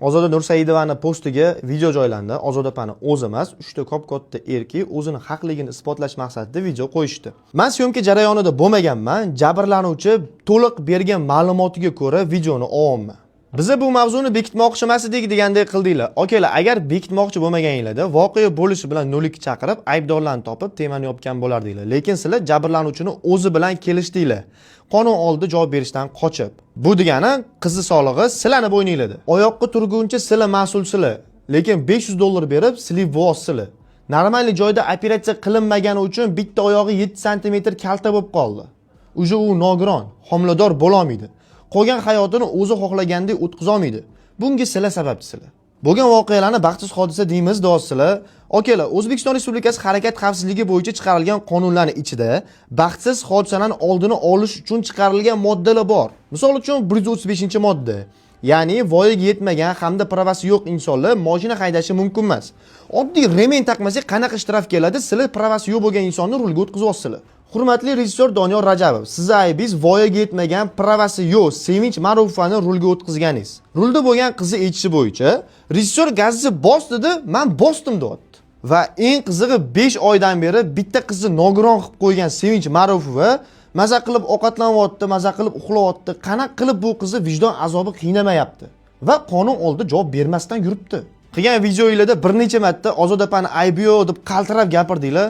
Ozoda Nursaidovani postiga video joylandi. Ozoda opani o'zi emas, uchta kop katta erkak o'zini haqligini isbotlash maqsadida video qo'yishdi. Man съёмка jarayonida bo'lmaganman. Jabrlanuvchi to'liq bergan ma'lumotiga ko'ra videoni olyapman. Biza bu mavzuni bekitmoqchi emas edik degandek qildinglar. Okalar, agar bekitmoqchi bo'lmaganinglarda, voqea bo'lishi bilan 02 chaqirib, aybdorlarni topib, temani yopgan bo'lardinglar. Lekin sizlar jabrlanuvchini o'zi bilan kelishdinglar. Qonun oldida javob berishdan qochib. Bu degani, qizni sog'lig'i sizlarni bo'yninglarda. Oyoqqa turguncha sizlar mas'ulsizlar. Lekin 500 dollar berib, слив sizlar. Нормальный joyda operatsiya qilinmagani uchun bitta oyog'i 7 santimetr kalta bo'lib qoldi. Уже u nogiron, homilador bo'lolmaydi. Qolgan hayotini o'zi xohlagandek o'tkazolmaydi. Bunga sizlar sababchisizlar. Bo'lgan voqealarni baxtsiz hodisa deymiz, deyapsizlar. Okalar, O'zbekiston Respublikasi harakat xavfsizligi bo'yicha chiqarilgan qonunlarning ichida baxtsiz hodisalarni oldini olish uchun chiqarilgan moddalar bor. Misol uchun, 135-modda. Ya'ni voyaga yetmagan hamda права si yo'q insonlar mashina haydashi mumkin emas. Oddiy ремень taqmasak qanaqa штраф keladi? Sizlar права si yo'q bo'lgan insonni rulga o'tkazyapsizlar. Hurmatli rejissyor Doniyor Rajabov, sizni aybingiz voyaga yetmagan, права si yo'q Sevinch Ma'rufovani rulga o'tkazganingiz. Rulda bo'lgan qizni aytishi bo'yicha, rejissyor gazni bos dedi, man bosdim deyapti. Va eng qizig'i, 5 oydan beri bitta qizni nogiron qilib qo'ygan Sevinch Ma'rufova maza qilib ovqatlanyapti, maza qilib uxlayapti. Qanaqa qilib bu qizni vijdon azobi qiynamayapti? Va qonun oldida javob bermasdan yuribdi. Qilgan videoinglarda bir necha marta Ozoda opani aybi yo'q deb qaltirab gapirdinglar.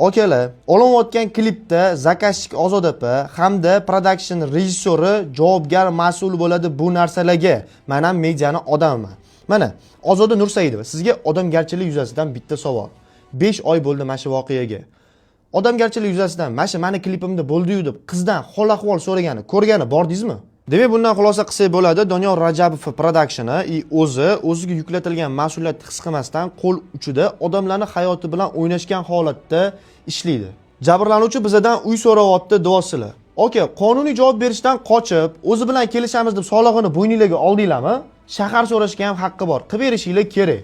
Okalar, olinayotgan klipda заказчик Ozoda opa hamda production rejissyori javobgar, mas'ul bo'ladi bu narsalarga. Men ham mediani odamiman. Mana, Ozoda Nursaidova, sizga odamgarchilik yuzasidan bitta savol. 5 oy bo'ldi mana shu voqeaga. Odamgarchilik yuzasidan mana shu mani klipimda bo'ldi-yu deb qizdan hol ahvol so'ragani, ko'rgani bordingizmi? Demak, bundan xulosa qilsak bo'ladi, Doniyor Rajabov productioni и o'zi o'ziga yuklatilgan mas'uliyatni his qilmasdan qo'l uchida odamlarni hayoti bilan o'ynashgan holatda ishlaydi. Jabrlanuvchi bizadan uy so'rayapti deyapsizlar. Aka, qonuniy javob berishdan qochib, o'zi bilan kelishamiz deb solig'ini bo'yninglarga oldinglarmi? Shahar so'rashga ham haqqi bor. Qilib berishinglar kerak.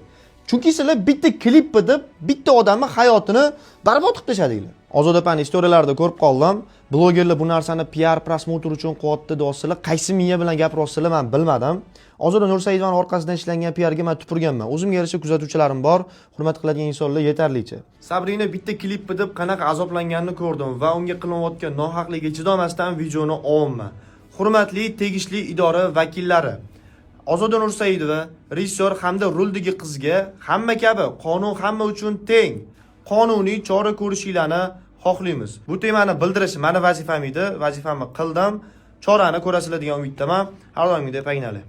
Chunki sizlar bitta klip deb bitta odamni hayotini barbod qilib tashladinglar. Ozoda opani история larida ko'rib qoldim. Blogerlar bu narsani PR, просмотр uchun qilyapti deyapsizlar. Qaysi miya bilan gapiryapsizlar, men bilmadim. Ozoda Nursaidovani orqasidan ishlangan PRga men tupurganman. O'zimga yarasha kuzatuvchilarim bor, hurmat qiladigan insonlar yetarlicha. Sabrina bitta klip deb qanaqa azoblanganini ko'rdim va unga qilinayotgan nohaqlikka chidamasdan videoni olyapman. Hurmatli tegishli idora vakillari, Ozoda Nursaidova, rejissyor hamda ruldagi qizga hamma kabi qonun hamma uchun teng. Qonuniy chora ko'rishinglarni xohlaymiz. Bu temani bildirish mani vazifam edi, vazifamni qildim. Chorani ko'rasizlar degan umiddaman. Har doimgidek, погнали.